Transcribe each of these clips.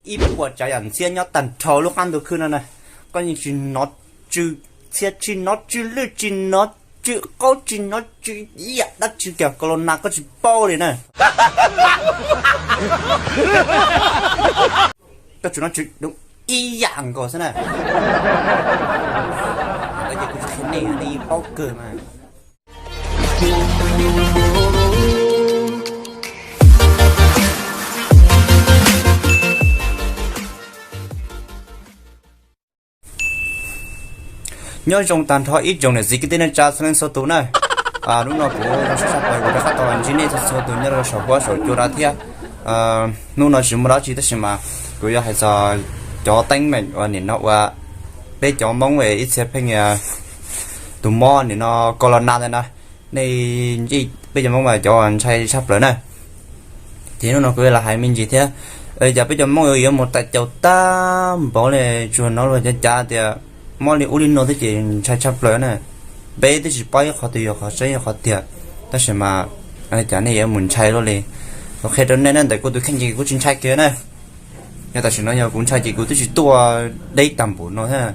Ib puas tsav yam ntxhiab nyob tag nrho lub qab ntuj khwb no na, koj yeej tsis hnov tsw txhiab, tsis hnov tsw lwj, tsis hnov tsw qaub, tsis hnov tsw ib yam dab tsi kiag, corona koj tsis paub li na. Koj tsuas hnov tsw ib yam nkaus xwb na. Ces kuv tsis qhia nej, nej yeej paub kawg mas. Nyob zoo tag nrho ib tsoom niam txiv kwv tij neej tsa txhua leej txhua tus na. Hnub no kuv zoo siab tshaj plaws kuv rov qab tau los ntsib nej txhua txhua tus nyob rau saum huab saum cua no thiab. Hnub no tsis muaj dab tsi tab sis mas kuv yuav hais txog cov teeb meem uas nim no ua peb cov Hmoob ib txhia pheej tus mob nim no corona ntawd na. Nej, peb cov Hmoob mas cov ntshai tshaj plaws na. Ces hnub no kuv yuav los hais me ntsis thiab, cas peb cov Hmoob yuav yuav mus tais caus tag npaum li, tsuas hnov luag cav cav tias mob li ub li no thiab ces ntshai tshaj plaws na. Peb twb tsis paub ib qho tias yog qhov tseeb yog qhov tiag, tab sis mas cas nej yuav mus ntshai luaj li. Kuv qhia rau nej na, ntawm kuv tus kheej ces kuv tsis ntshai kiag na. Yog tam sim no yog kuv ntshai ces kuv twb tsis tuaj deb tag npaum no thiab.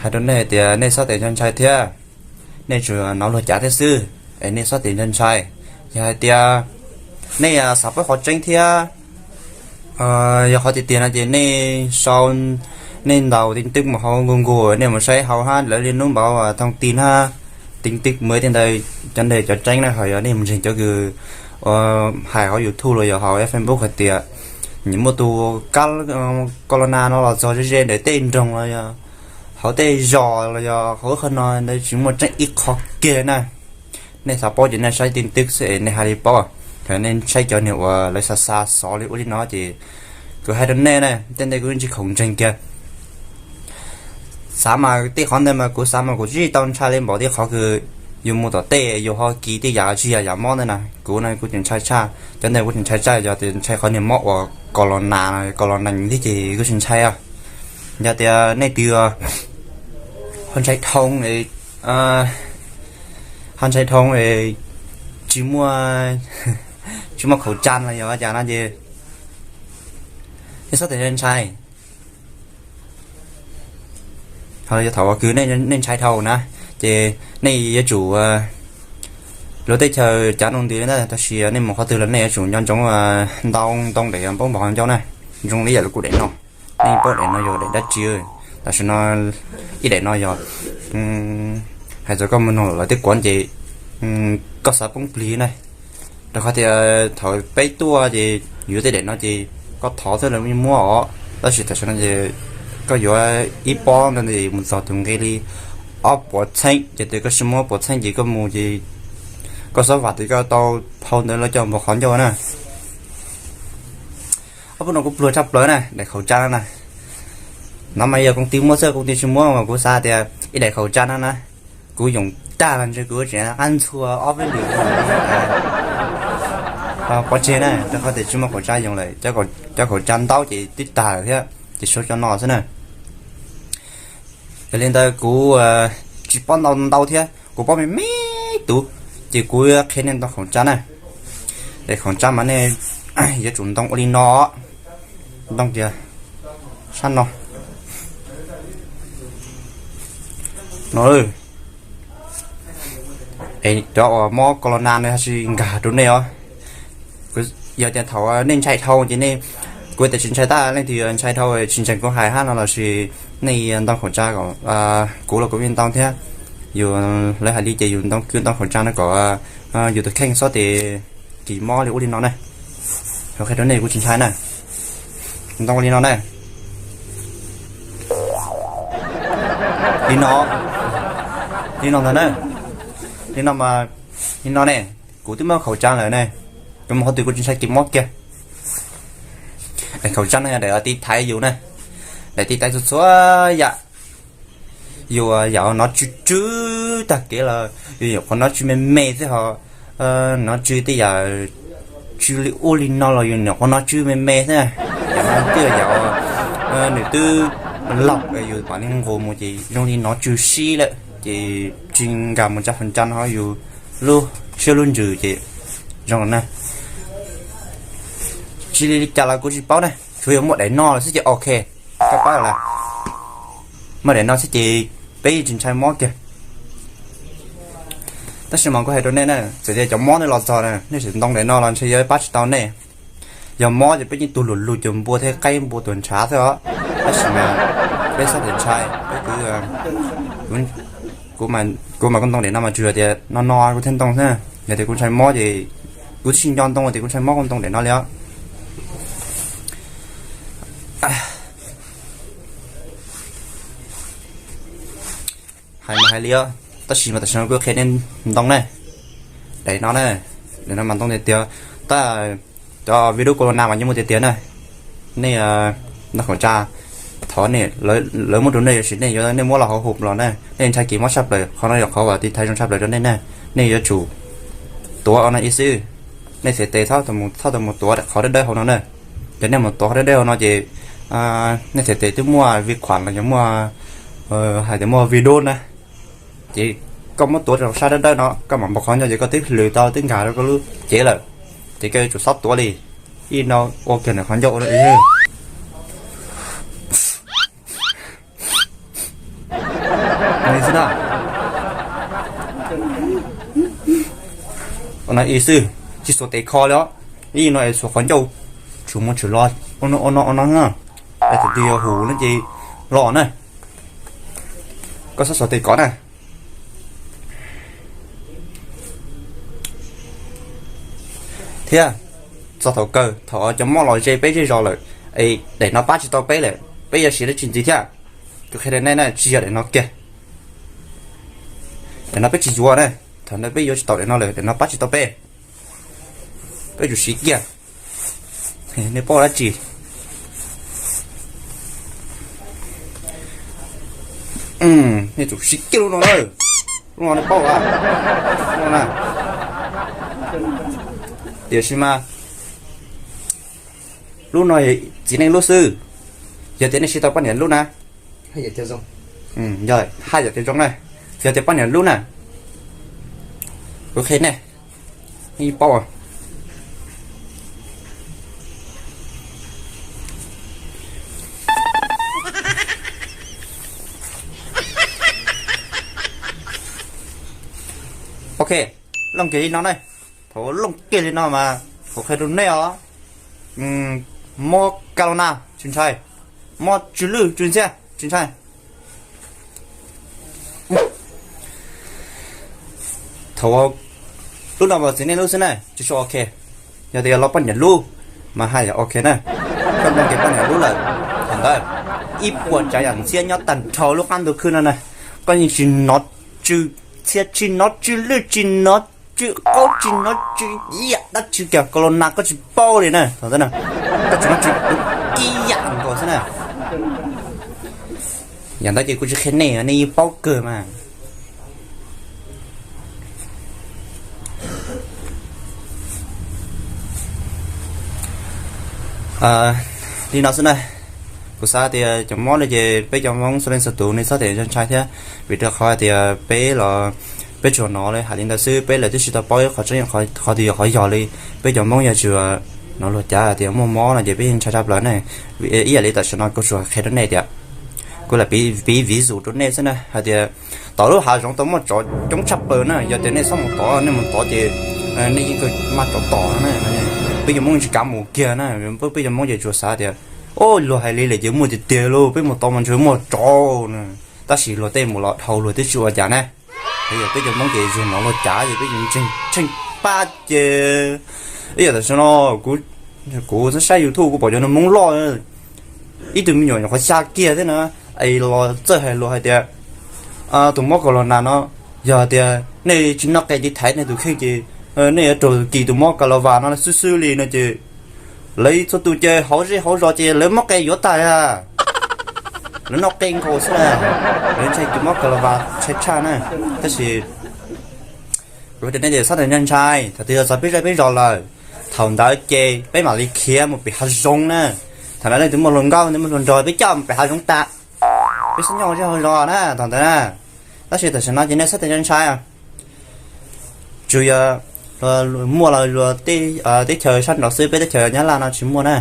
Hais rau nej tias nej txhob tes ntshai thiab, nej tsuas hnov luag cav thiab xwb, es nej txhob tes ntshai. Yog hais tias nej xav paub qhov tseeb thiab, yog qhov tiag tiag no ces nej sau, nej ntaus tin tức mus hauv Google, nej mus saib hauv hab lawv li nub npauv thoob ti hab, tin tức mus tej ntawd, cov ntawd cov tseeb na. Ho yog nej mus ntseeg cov kws hais hauv YouTube los yog hauv Facebook hais tias nws muaj tus kab corona no los txog ze ze ntawm tej nroog los yog hauv tej zos los yog hauv qhov no ntawd tsis muaj tseeb ib qho kiag na. Nej xav paub ces nej saib tin tức xwb es nej haj li paub. Thaum nej saib cov niag uas lawv xa xa xov li ub li no ces kuv hais rau nej na, tej ntawd kuv tsis khoom ntseeg kiag. Xav mas tej qhov ntawd mas kuv xav mas kuv tsis tau ntshai li npaum tej qhov kws yus mus tom tej yus ho kis tej yam tsis yog yam mob ntawd na. Kuv no kuv tseem ntshai tshaj, cov ntawd kuv tseem ntshai tshaj, yog tias ntshai qhov niag mob uas corona, corona thiab ces kuv tsis ntshai os. Yog tias nej twg ho ntshai dhau, ho ntshai dhau, tsis muaj, tsis muaj khẩu trang los yog cas no ces nej txhob tes ntshai. Ho yog thaum kws nej ntshai dhau na, ces nej yuav tsum, lub teb chaws cav noo ntws li ntawd tab sis nej mus qhov twg los nej yuav tsum nco ntsoov ntoo, ntoo daim npauv npog qhov ncauj na, zoo li yam li kuv daim no. Nej paub daim no yog daim dab tsi? Tam sim no ib daim no yog, hais txog koj mus noog lawv tej kuav ces koj xav poob plig na. Rau qhov tias thaum peb tuaj ces yuav tej daim no ces koj thov xwb lawv muab os, tab sis tam sim no ces koj yuav ib pob ntawd mus txog tus nqi li ob puas txheeb, ces tias koj tsis muaj ob puas txheeb ces koj mus ces koj xob vam tias koj tau phau ntawd los coj npog qhov ncauj na. Ob peb no kuv pluag tshaj plaws na, daim khẩu trang no na. No mas yog koom tij muab xwb, koom tij tsis muab mas kuv xav tias ib daim khẩu trang no na, kuv yoom tag los ntshe kuv tseem qab ntxhua ob peb lwm pov tseg na, rau qhov tias tsis muaj khẩu trang yoom lawm, cov khẩu trang ntau ces twb tag lawm thiab, ces tshuav cov no xwb na. Yog li ntawd kuv tsis paub ntau ntau thiab, kuv paub me me tus, ces kuv qhia nej ntoo khẩu trang na. Daim khẩu trang mas nej yuav tsum ntoo ua li no, ntoo tias sab no. No, es cov uas mob corona no tsis nkag rau nej os. Yog tias thaum nej ntshai dhau ces nej, kuv tias tsis ntshai, tab leej twg ntshai dhau tsis ntseeg kuv hais hab no lossis nej ntoo khẩu trang kom, kuv los kuv yeej ntoo thiab. Yus, lawv hais li ces yus ntoo, kuv ntoo khẩu trang no kom yus tus kheej xob tes kis mob li ub li no na. Qhia rau nej kuv tsis ntshai na. Ntoo li no na. Li no, li no ntag na. Li no mas, li no ne, kuv twb muaj khẩu trang lawm ne. Kuv mus qhov twg kuv tsis ntshai kis mob kiag. Khẩu trang no yog daim tib thaiv yus na, daim tib thaiv txhua txhua yam. Yus yam nov tsw tsw tag kev los yus nyuam qhuav nov tsw me me xwb, ho nov tsw tej yam tsw li ub li no los yus nyuam qhuav nov tsw me me xwb. Yam no twb yog yam nws twb laug, yus mam li nqus mus ces zoo li nov tsw sib lawm ces tsis nkag mus tsa khẩu trang no yus lub siab lub ntsws ces zoo na. Tsis li cas los kuv tsis paub na. Tsuas yog muaj daim no los xwb ces ok, koj pab lawm. Muaj daim no xwb ces peb yeej tsis ntshai mob kiag. Tab sis mas kuv hais rau nej na, txawm tias cov mob nej los txog na, nej tseem ntoo daim no los ntshe yuav pab tsis tau nej. Yog mob ces peb yeej tuag lug lug cuag npua thiab qaib npua tuag ntshav xwb os. Tab sis mas peb txhob ntshai, peb kuv, kuv mas kuv ntoo daim no mas tsuas yog tias no no kuv thiaj ntoo xwb. Yog tias kuv ntshai mob ces kuv twb tsis nco ntoo tias kuv ntshai mob kuv ntoo daim no li os. Hais mas hais li os, tab sis mas tam sim no kuv qhia nej ntoo na, daim no na, daim no mas ntoo tiag tiag, tab cov virus corona mas yeej muaj tiag tiag na. Nej ntoo khẩu trang, thov nej, lawv muab rau nej, yog sis nej yuav nej muab los hauv hauv los na, nej ntshai kev mob tshaj plaws, qhov no yog qhov uas tiv thaiv zoo tshaj plaws rau nej na. Nej yuav tsum tuav no ib xwb, nej txhais tes txhob tau mus tuav qhov dawb dawb hauv no na. Ces nej mus tuav qhov dawb dawb hauv no ces nej txhais tes twb muaj vi khuam los yog muaj, hais tias muaj virus na, ces koj muab tuav rau sab dawb dawb no koj mam npog qhov ncauj ces koj twb hlwv tau twb nkag rau koj lub cev lawm, ces koj yuav tsum txhob tuav li. Ib no ua kiag ntawm qhov ncauj ua no ib xwb. Ua no ib xwb, tsis xuas tes kho li os. Ib no es xuas qhov ncauj, tshwm mus tshwm los, ua no ua no na. Es tus twg yog huv no ces los na, koj txhob xuas tes kov na. Thiab txog thaum kawg thaum cov mob los ze peb zej zos lawm, es daim no pab tsis tau peb lawm, peb yuav siv dab tsi ntxiv thiab? Kuv qhia rau nej na, tsis yog daim no kiag. Daim no peb tsis yuav na, thaum ntawd peb yuav tsis tau daim no lawm, daim no pab tsis tau peb. Peb tsum siv kiag. Nej paub dab tsi? Nej tsum siv kiag lub no na. Lub no nej paub a? Lub no na. Tiam sis mas lub no txiv neej lub xwb. Yog tias nej siv tau poj niam lub na, yog haj yam tias zoo na, yog tias poj niam lub na, kuv qhia nej, nej paub. Ok, looj kiag li no na. Thaum looj kiag li no mas kuv qhia rau nej os, mob ka lo na tsis ntshai, mob tsw lwj tsw ntxhiab tsis ntshai. Thaum lub no mas txiv neej lub xwb na, tsis tshua ok. Yog tias los poj niam lub mas haj yam ok na. Koj ntoo kiag poj niam lub lawm, thaum ntawd ib puas tsav yam ntxhiab nyob tag nrho lub qab ntuj khwb no na, koj yeej tsis hnov tsw ntxhiab, tsis hnov tsw lwj, tsis hnov tsw qaub, tsis hnov tsw ib yam dab tsi kiag, ka lo na koj tsis paub li na. Thaum ntawd na, koj tsis hnov tsw ib yam nkaus xwb na. Yam ntawd ces kuv tsis qhia nej, nej yeej paub kawg mas. Li no xwb na, kuv xav tias cov mob no ces peb cov Hmoob txhua leej txhua tus nej txhob tias ntshai thiab, vim rau qhov tias peb los peb tsuas hnov li hais li ntawd xwb, peb lawv twb tsis tau paub qhov tseeb, qhov twg yog qhov yog li. Peb cov Hmoob yog tsuas hnov luag cav tias muaj mob no ces peb yeej ntshai tshaj plaws ne. Ib yam li tam sim no kuv tsuas qhia rau nej tias, kuv lam piv vis zus rau nej xwb na hais tias tom lub hav zoov tau muaj tsov coob tshaj plaws na, yog tias nej txhob mus tod, nej mus tod ces nej yeej kawg maj tsov tom na. Peb cov Hmoob tsis kav mus kiag na, peb cov Hmoob ces tsuas xav tias, o, luag hais li lawm ces muaj tiag tiag lauj, peb mus tod mas ntshe muaj tsov na. Tab sis luag tej mus los dhau luag twb tsis ua cas na. Yog peb cov Hmoob ces yog hnov luag cav ces peb yeej ntseeg tsheej pab ces, ib yam tam sim no kuv saib YouTube kuv pom cov Hmoob loj, ib tug me nyuam nyuam qhuav xya kiag thiab na, es los txawj hais lus hais tias tus mob ka lo na no, yog tias nej tsis noj qe tiv thaiv nej tus kheej ces nej yuav raug kis tus mob ka lo vas no xwb xwb li no ces lawv txhua tus ces hauv zej hauv zos ces lawv muab qe yuav tag, lawv noj qe nkaus xwb na, lawv ntshai tus mob ka lo vas ntshai tshaj na. Tab sis kuv tias nej txhob tias ntshai, thaum twg los txog peb zej peb zos lawm, thaum ntawd ces peb mam li khiav mus pem hav zoov na. Thaum ntawd leej twg muaj hluas nkauj leej twg muaj hluas nraug peb coj mus pem hav zoov tas, peb xub nyob zej hauv zos na thaum ntawd na. Tab sis tam sim no ces nej txhob tias ntshai, tsuas yog muaj los luag teb chaws sab nraud xwb, peb teb chaws Nyab Laj no tsis muaj na.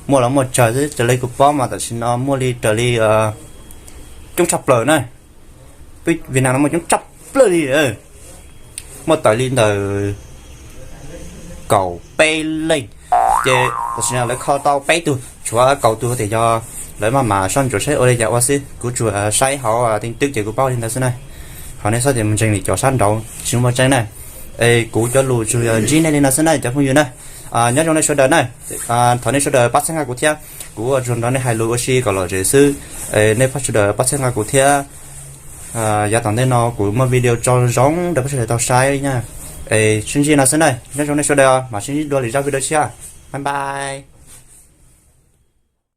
muaj los muaj tsawg xwb, raws li kuv paub mas tam sim no muaj li raws li coob tshaj plaws na. Vim no muaj coob tshaj plaws li, muaj tawm li ntawm kaum peb leej, ces tam sim no lawv kho tau peb tug, tshuav kaum tug tias yog lawv maj mam soj ntsuam saib ua li cas ua xwb. Kuv tsuas saib hauv tin tức ces kuv paub li ntawd xwb na. Ho nej txhob mus ntseeg li cov sab nraud tsis muaj tseeb na. Es kuv cov lus tsuas yog ntsib nej li no xwb na cov phooj ywg na. Nyob zoo nej sawv daws na. Thov nej sawv daws pab txhawb nqa kuv thiab, kuv ua tsuas nrog nej hais lus ua si kom lom zem xwb. Nej pab sawv daws pab txhawb nqa kuv thiab. Yav tom ntej no kuv muaj video tso zoo rau pab sawv daws tau saib na. Es sib ntsib no xwb na, nyob zoo nej sawv daws, mam sib ntsib dua lwm zaj video tshiab. Bye bye.